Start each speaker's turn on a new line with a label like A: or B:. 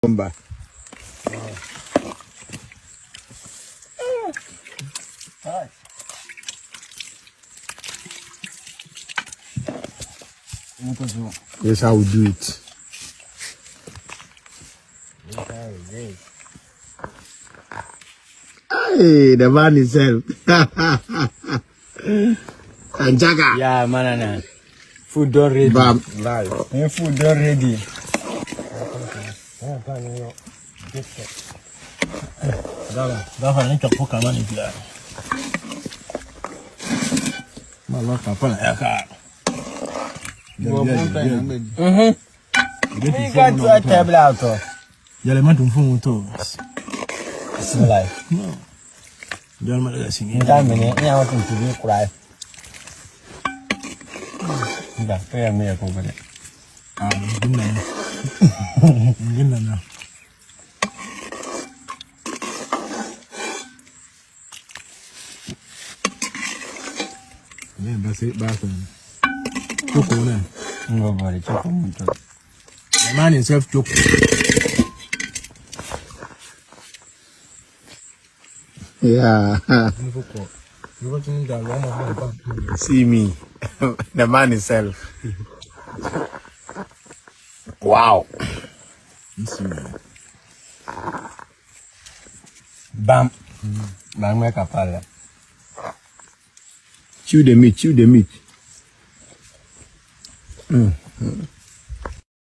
A: Cucumber. This how we do it. Hey, the man himself. Anjaga.
B: Yeah, man. Food done ready.
A: Bam.
B: Yeah, food done ready.
A: The man himself choke. Yeah. See me. The man himself. Wow.
B: Bam. Bam, make a pala.
A: Chew the meat, chew the meat.